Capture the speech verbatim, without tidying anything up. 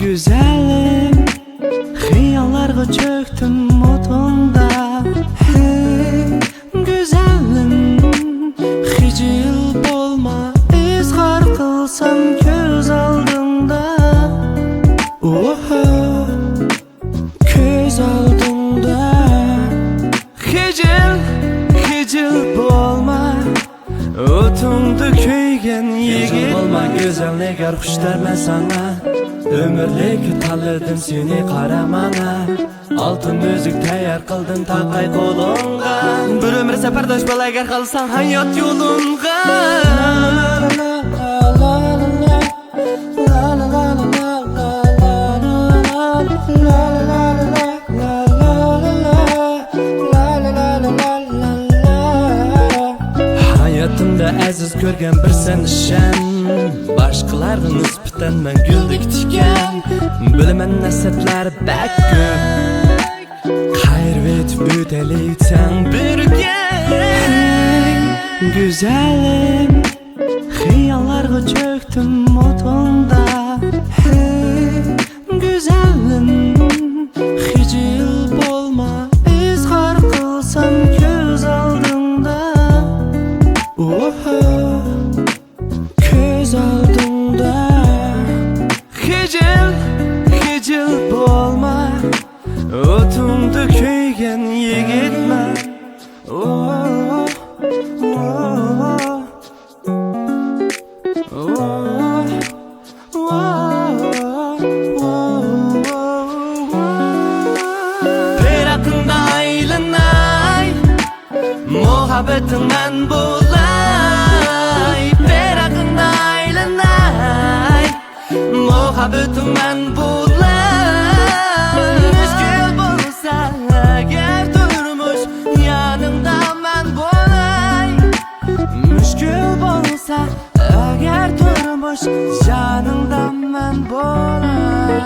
گۈزەلىم، خىياللارغا چۆكتۈم ئوتۇڭدا. ھەي، گۈزەلىم، خىجىل بولما، ئىزھار قىلسام كۆز ئالدىڭدا. ئوھو، كۆز ئالدىڭدا. خىجىل، خىجىل بولما، ئوتۇڭدا كۆيگەن يىگىت. خىجىل بولما، گۈزەل نىگار، خۇشتارمەن ساڭا. ئۆمۈرلۈك تاللىدىم سېنى، قارا ماڭا. ئالتۇن ئۈزۈك تەييار قىلدىم تاقاي قولۇڭغا. بىر ئۆمۈر سەپەرداش بول ئەگەر قالساڭ ھايات يولۇمغا. ھاياتىمدا ئەزىز كۆرگەن بىر سەن ئىشەن. باشقىلارغا نىسبەتەن مەن گۈلدەك تىكەن. بىلىمەن نەسىھەتلەر بەك كۆپ، قايرىۋېتىپ ئۆتەيلى تەڭ بىرگە. گۈزەلىم، خىياللارغا چۆكتۈم ئوتۇڭدا. ھەي، گۈزەلىم، خىجىل بولما، ئىزھار قىلسام كۆز ئالدىڭدا. ئوھو، كۆز ئالدىڭدا. خىجىل، خىجىل بولما، ئوتۇڭدا كۆيگەن يىگىتمەن. ئوھ، ئوھ، ئوھ، ئوھ، ئوھ، ئوھ. پىراقىڭدا ئايلىناي، مۇھەببىتىڭ مەن بولاي. پىراقىڭدا ئايلىناي، مۇھەببىتىڭ مەن بولاي. مۈشكۈل بولسا ئەگەر تۇرمۇش، يانىڭدا مەن بولاي. مۈشكۈل بولسا ئەگەر تۇرمۇش، يانىڭدا مەن بولاي.